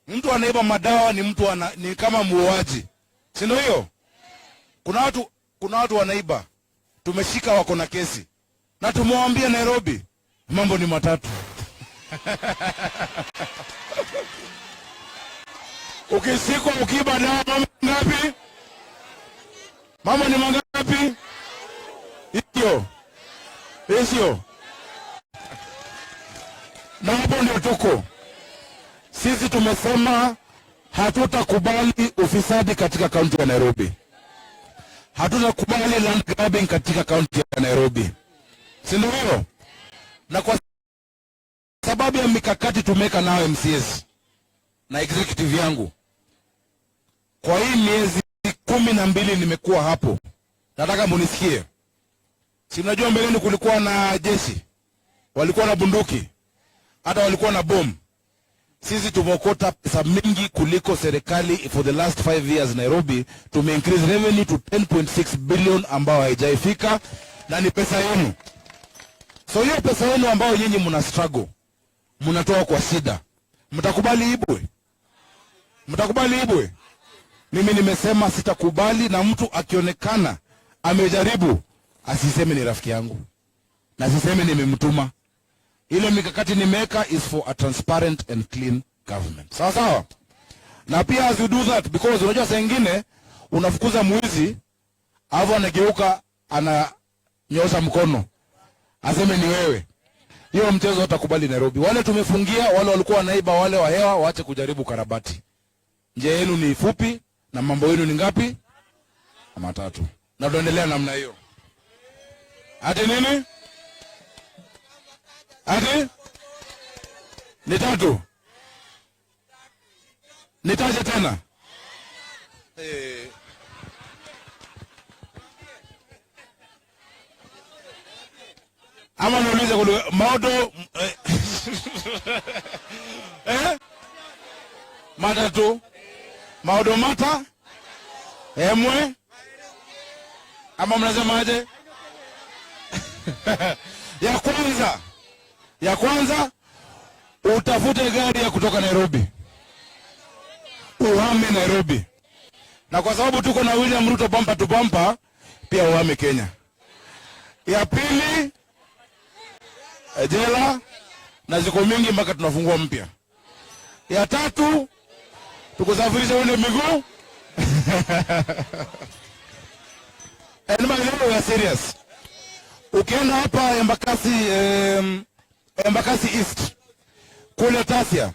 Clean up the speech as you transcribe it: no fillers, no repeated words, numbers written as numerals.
Mtu anaiba madawa ni mtu ni kama muuaji, si ndio hiyo? Kuna watu wanaiba, tumeshika, wako na kesi na tumewaambia Nairobi mambo ni matatu. Ukishikwa ukiiba dawa, mambo ngapi? Mambo ni mangapi? Hiyo hiyo, na hapo ndio tuko sisi. Tumesema hatutakubali ufisadi katika kaunti ya Nairobi, hatutakubali land grabbing katika kaunti ya Nairobi, si ndio hiyo? Na kwa sababu ya mikakati tumeweka nayo MCAs na executive yangu, kwa hii miezi 12 nimekuwa hapo, nataka munisikie. Si mnajua mbeleni kulikuwa na jeshi, walikuwa na bunduki, hata walikuwa na bomu. Sisi tumeokota pesa mingi kuliko serikali for the last 5 years. Nairobi tume increase revenue to 10.6 billion ambayo haijaifika, na ni pesa yenu. So hiyo pesa yenu ambayo nyinyi mna struggle, mnatoa kwa shida, mtakubali iibwe? Mtakubali iibwe? Mimi nimesema sitakubali, na mtu akionekana amejaribu asiseme ni rafiki yangu na asiseme nimemtuma. Ile mikakati nimeweka is for a transparent and clean government. Sawa sawa. Na pia as you do that, because unajua saa ingine unafukuza mwizi alafu anageuka ananyosha mkono aseme ni wewe. Hiyo mchezo utakubali Nairobi. Wale tumefungia, wale walikuwa wanaiba, wale wa hewa waache kujaribu karabati. Njia yenu ni fupi na mambo yenu ni ngapi? Matatu. Na tuendelea namna hiyo. Ati nini? Ati ni tatu. Nitaje tena? Eh. Ama niulize kwa maũndũ eh? Eh? Matatu, maũndũ mata emwe, ama mnasemaje? Ya kwanza utafute gari ya kutoka Nairobi uhame Nairobi, na kwa sababu tuko na William Ruto bumper to bumper, pia uhame Kenya. Ya pili, jela na ziko mingi mpaka tunafungua mpya. Ya tatu, tukusafirisha uende miguu. And by the way, we are serious. Ukienda hapa Embakasi, Embakasi East kule Tasia